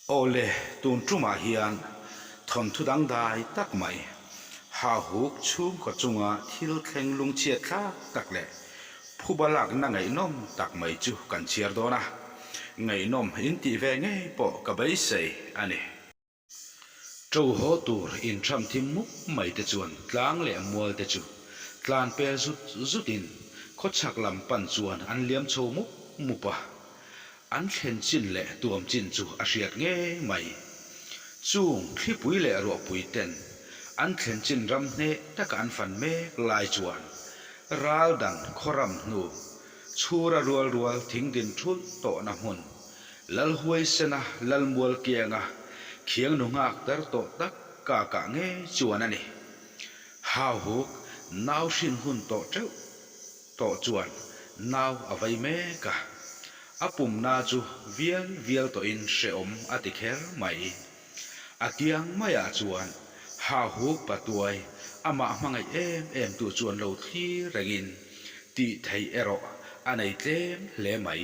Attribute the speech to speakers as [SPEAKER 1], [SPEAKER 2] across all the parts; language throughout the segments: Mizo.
[SPEAKER 1] Aw le, tun tumah hian thawnthu dangdai tak mai, hahuk chhungkaw chunga thil thleng lungchhiat thlak tak leh phuba lakna ngaihnawm tak mai chu kan chhiar dawn a, ngaihnawm in tih ve ngei pawh ka beisei a ni. Ṭo haw tur inṭham thim mup mai te chuan tlang leh mual te chu tlan pel zut zutin khawchhak lam pan chuan an liam chho mup mup a. An thlen chin leh tuam chin chu a hriat ngei mai. Chung thlipui leh ruahpui ten an thlen chin ram hneh taka an fan mek lai chuan ral dan khawram hnu chhura rual rual thing din thulh tawhna hmun Lalhuaisena Lalmual kianga khiang nu nghak tar tawh tak kakah ngei chuan a ni. Hauhuk nau hrin hun tawh teuh tawh chuan nau a vei mek a, a pumna chu vial vial tawhin hrehawm a ti kher mai. A kiang maiah chuan Hauhuk patuai amah hmangaih em em tu chuan lo thlir rengin tih theih erawh a nei tlem hle mai.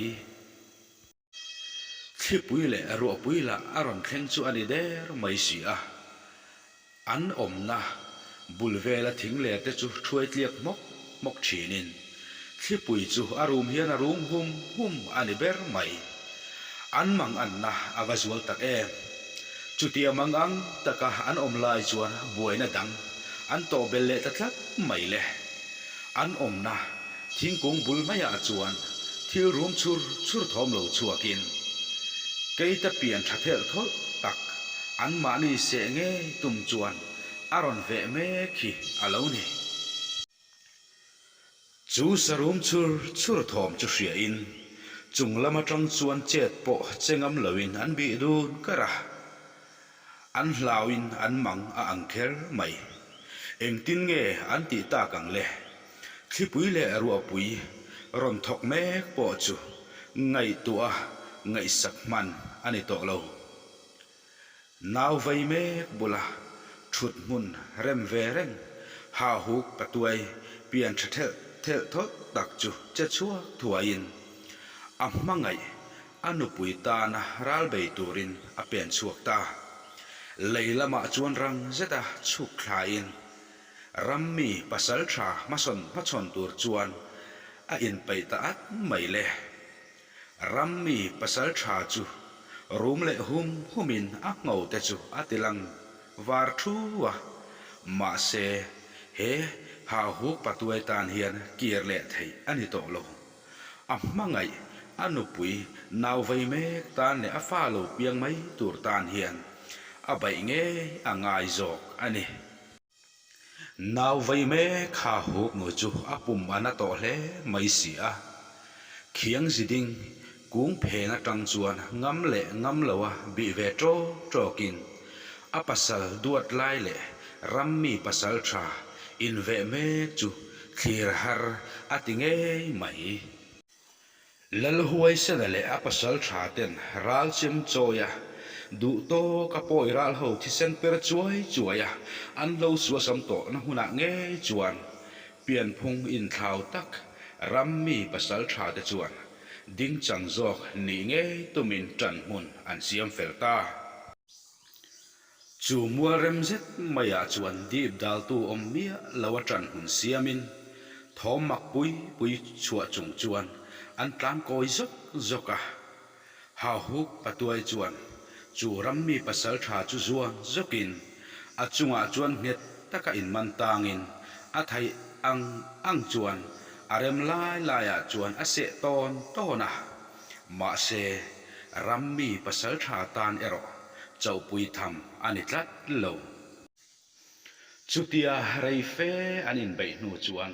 [SPEAKER 1] Thlipui leh ruahpui lah a rawn thleng chu a ni der mai si a. An awmna bul vela thing ler te chu thuai tliak hmawk hmawk thinin thlipui chu a rum hian a rum hum hum a ni ber mai. An mang anna a va zual tak em. Chutia mang ang taka an awm lai chuan buaina dang an tawh bel leh ta tlat mai le. An awmna thingkung bul maiah chuan thil rum chhur chhur thawm lo chhuakin keita pian tha thelh thawlh tak anmahni seh ngei tum chuan a rawn veh mek hi a lo ni. Chu sarum chhur chhur thawm chu hriain chung lam atang chuan chet pawh che ngam loin an bih dun kar a. An hlauin an mang a ang kher mai. Engtin nge an tih tak ang le? Thlipui leh ruahpui rawn thawk mek pawh chu ngaihtuah a ngaihsak hman a ni tawh lo. Nau vei mek bula thut hmun rem ve reng hahuk patuai pian tha thelh thelh thawlh tak chu che chhuak thuaiin a hmangaih A nupui tana ral bei turin a pen chhuak ta. Lei lamah chuan rang zeta chhuk thlain rammi pasal tha hmasawn hmachhawn tur chuan a inpeih ta at mai le. Rammi pasal tha chu rum leh hum humin a ngho te chu a ti lang var thu a, mahse he hahuk patuai tan hian kir leh theih a ni tawh lo. A hmangaih, a nupui, nau vei mek tan leh a fa lo piang mai tur tan hian a baih ngei a ngai zawk a ni. Nau vei mek kha huk nu chu a pum a na tawh hle mai si a. Khiang ziding kung phen atang chuan ngam leh ngam loa bih ve tawk tawkin a pasal duat lai leh rammi pasal tha inveh mek chu Thlir har a ti ngei mai. Lalhuaisena leh a pasal tha ten ral chem chawi a, duh tawk a pawi ral ho thisen per chuai chuai a, an lo suasam tawhna hmunah ngei chuan pianphung inthlau tak ram mi pasal tha te chuan dingchang zawk nih ngei tumin ṭan hmun an siam fel ta. Chu mual rem zet maiah chuan dip daltu awm miah lo a ṭan hmun siamin thawm mak pui pui chhuah chung chuan an tlan kawi zawk zawk a. Hauhuk patuai chuan chu rammi pasal ṭha chu zuan zawkin a chungah chuan nghet taka inman tangin a theih ang ang chuan a rem lai laiah chuan a seh tawn tawn a. Mahse, rammi pasal ṭha tan erawh Chauhpui tham a ni tlat lo. Chutia rei fe an inbeih hnu chuan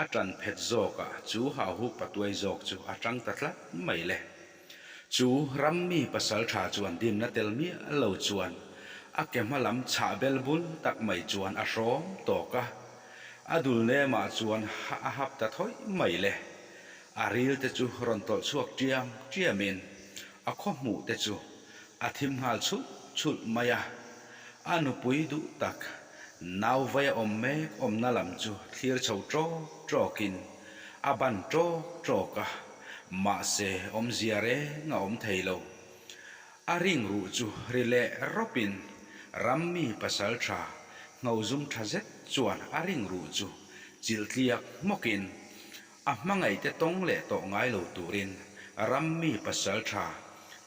[SPEAKER 1] a ṭan phet zawkah chu hauhuk patuai zawk chu a ṭang ta tlat mai le. Chu rammi pasal ṭha chuan dimna tel miah lo chuan a ke hma lam chhah bel bul tak mai chuan a hrawm tawk a, a dul nemah chuan a hap ta thawih mai le. A ril te chu rawn tawlh chhuak ṭiam ṭiamin a khaw hmuh te chu A thim nghal chhulh chhulh mai a, a nupui duh tak nau vai a awm mek awmna lam chu thlir chho ṭawk ṭawkin a ban ṭawk ṭawk a, mahse awmzia reng a awm thei lo. A ring ruh chu ri leh rawpin rammi pasaltha ngho zum tha zet chuan a ring ruh chu chilh tliak hmawkin a hmangaihte tawng leh tawh ngai lo turin rammi pasaltha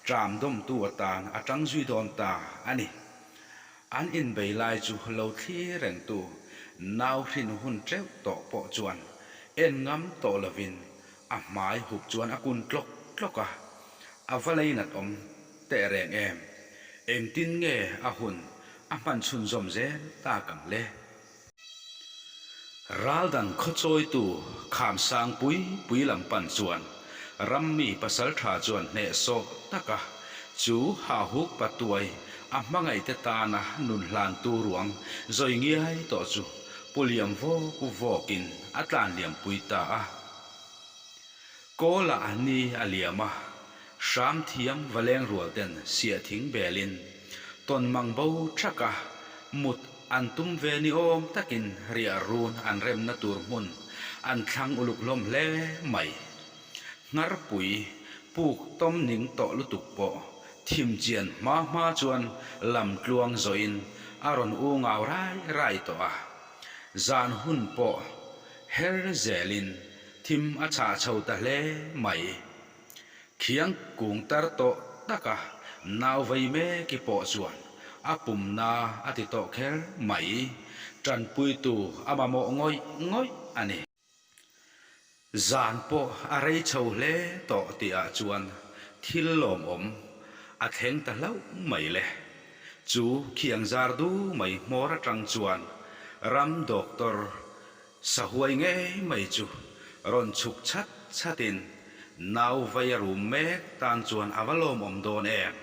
[SPEAKER 1] ṭam dawmtu atan a ṭang zui dawn ta a ni. An inbei lai chu lo thlir rengtu nau hrin hun teuh tawh pawh chuan en ngam tawh lovin a hmai hup chuan a kun tlawk tlawk a, a va leinat awm teh reng em? Engtin nge a hun a hman chhunzawm zel tak ang le? Raldan khawchawitu kham sang pui pui lam pan chuan rammi pasaltha chuan hnehsawh taka chu hahuk patuai a hmangaihte tana nun hlantu ruang zawi ngiai tawh chu pu liam vawk vawkin a tlan liampui ta a. Kawlah ni a liam a, hram thiam va leng rual ten siah thing belin tawn mang bo thaka mut an tum ve ni awm takin riah run an remna tur hmun an thlang uluk hlawm hle mai. Ngharpui puk tawm ning tawh lutuk pawh thim chian hma hma chuan lam tluang zawhin a rawn u ngau rai rai tawh a. Zan hun pawh her zelin thim a chhah chho ta hle mai. Khiang kung tar tawh taka nau vei meki pawh chuan a pumna a ti tawh kher mai. Tanpuitu a mamawh ngawih ngawih a ni. Zan pawh a rei chho hle tawh tihah chuan thil lawmawm a thleng ta hlauh mai le. Chu khiang zar du mai hmawr atang chuan ram doctor sahuai ngei mai chu rawn chhuk chhat chhatin nau vei a rum mek tan chuan a va lawmawm dawn em.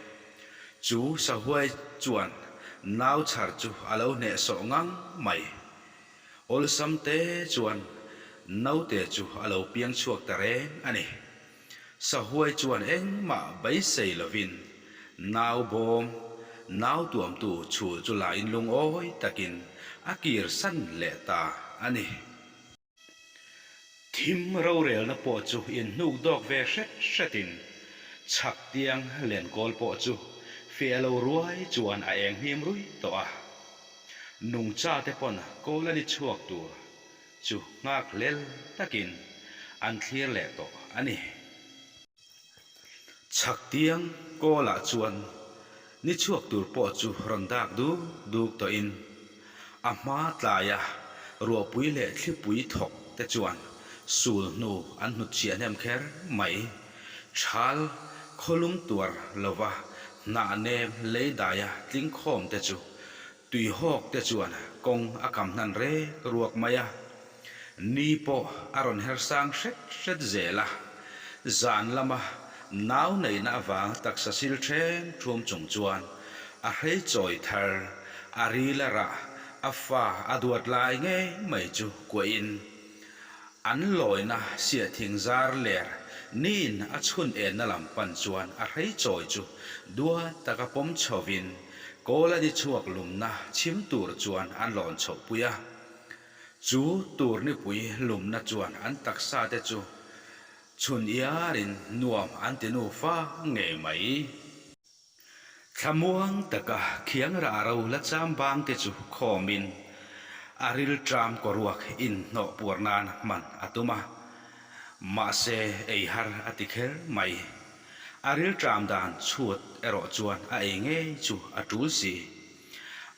[SPEAKER 1] Chu sahuai chuan nau chhar chu a lo hnehsawh ngang mai. Awlsam te chuan naute chu a lo piang chhuak ta reng a ni. Sahuai chuan engmah beisei lovin nau bawm, nau tuamtu chhul chu lain lungawi takin a kir san leh ta a ni. Thim rorelna pawh chu inhnuk dawk ve hret hretin chhak tiang lenkawl pawh chu fiah lo ruai chuan a eng hnim ruih tawh a. Nungcha te pawn kawl a ni chhuak tur chu nghak hlel takin an thlir leh tawh a ni. Chhak tiang kawlah chuan ni chhuak tur pawh chu rawn dak duk duk tawhin a hma tlaia ruahpui leh thlipui thawk te chuan sul hnu an hnutchhiah hnem kher mai. Thal khawlum tuar lova hnah nem lei daia tling khawm te chu Tuihawk te chuan kawng a kam hnan rek ruak mai a, ni pawh a rawn her sang hret hret zel a, zan lama nau neihna avang taksa sil ṭhem ṭhum chung chuan a hrei chawi thar, a ril a rah, a fa a duat lai ngei mai chu kuahin An lawina siahthing zar ler niin a chhun enna lam pan chuan a hrei chawi chu duat taka pawm chhovin kawl a ni chhuak lumna chhim tur chuan an lawn chhohpui a. Chu tur nipui lumna chuan an taksa te chu chhun iarin nuam an ti nufa ngei mai. Thlamuang taka khiang rah ro la cham bang te chu khawmin a rilṭam kawruak inhnawh puar nan hman a tum a, mahse ei har a ti kher mai. A rilṭam dan chhut erawh chuan a ei ngei chu a ṭul si.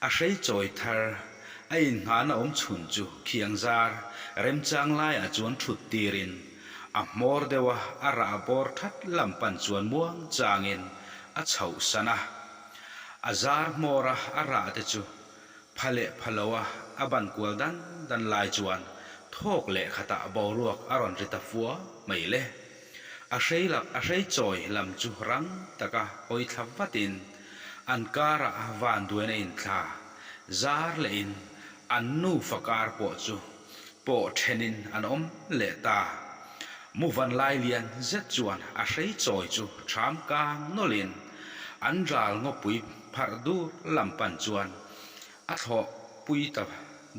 [SPEAKER 1] A hrei chawi thar a inngahna awm chhun chu khiang zar remchang laiah chuan ṭhut tirin a hmawr deuha a rah bawr that lam pan chuan muang changin a chhoh san a. A zar hmawra a rah te chu pha leh pha loa a ban kual dan dan lai chuan thawk leh khatah boruak a rawn ri ta fua mai le. A hrei lak a hrei chawi lam chu rang taka hawi thla vatin an karah vanduaina inthla zar lehin an nufa kar pawh chu pawh thenin an awm leh ta. Muvan lai lian zet chuan a hrei chawi chu ṭham kang nawlhin an ral ngawpui pharh dur lam pan chuan a thlawh pui ta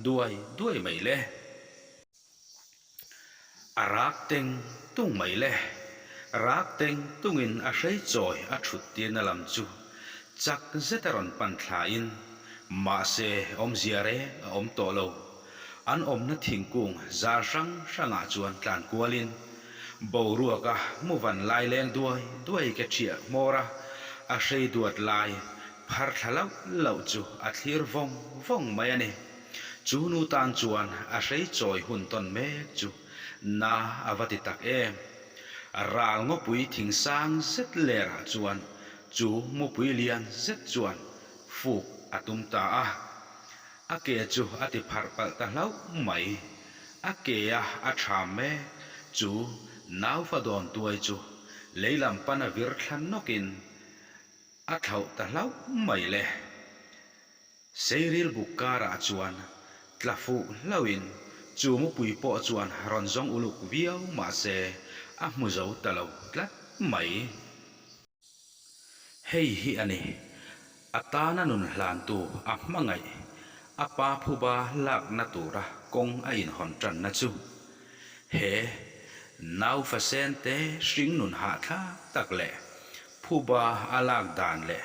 [SPEAKER 1] duai duai mai le. A rak teng tung mai le. Rak teng tungin a hrei chawi a thut tirna lam chu. Chak zeta rawn pan thlain, mahse awmzia reng a awm tawh lo. An awmna thingkung zar hrang hrangah chuan tlan kualin, boruaka mu van lai leng duai duai ke ṭhiah hmawr a, a hrei duat lai phar thla lauh lauh chu a thlir vawng vawng mai a ni. Chu nu tan chuan a hrei chawi hun tawn mek chu na a va ti tak em. Ral ngawpui thing sang zet lerah chuan chu mupui lian zet chuan fuk a tum ta a. A ke chu a ti pharh palh ta hlauh mai. A ke a a ṭham mek chu naufa dawn tuai chu lei lam pana vir thla nawkin a thlauh ta hlauh mai le. Seiril buk karah chuan tla fuh hlauhin chu mupui pawh chuan rawn zawng uluk viau mah se a hmu zo ta lo tlat mai. Hei hi a ni, a tana nun hlantu a hmangaih, a pa phuba lakna tura kawng a inhawn tanna chu. He naufa sente hringnun hahthlak tak leh phuba a lak dan leh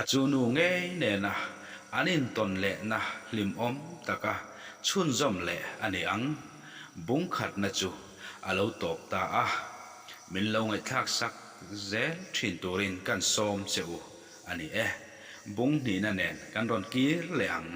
[SPEAKER 1] a chu nu ngei nena an intawn lehna hlimawm taka chhunzawm leh a ni ang. Bungkhatna chu a lo tawp ta a, min lo ngaihthlak sak zel thin turin kan sawm che u a ni e. Bung hnihna nen kan rawn kir leh ang.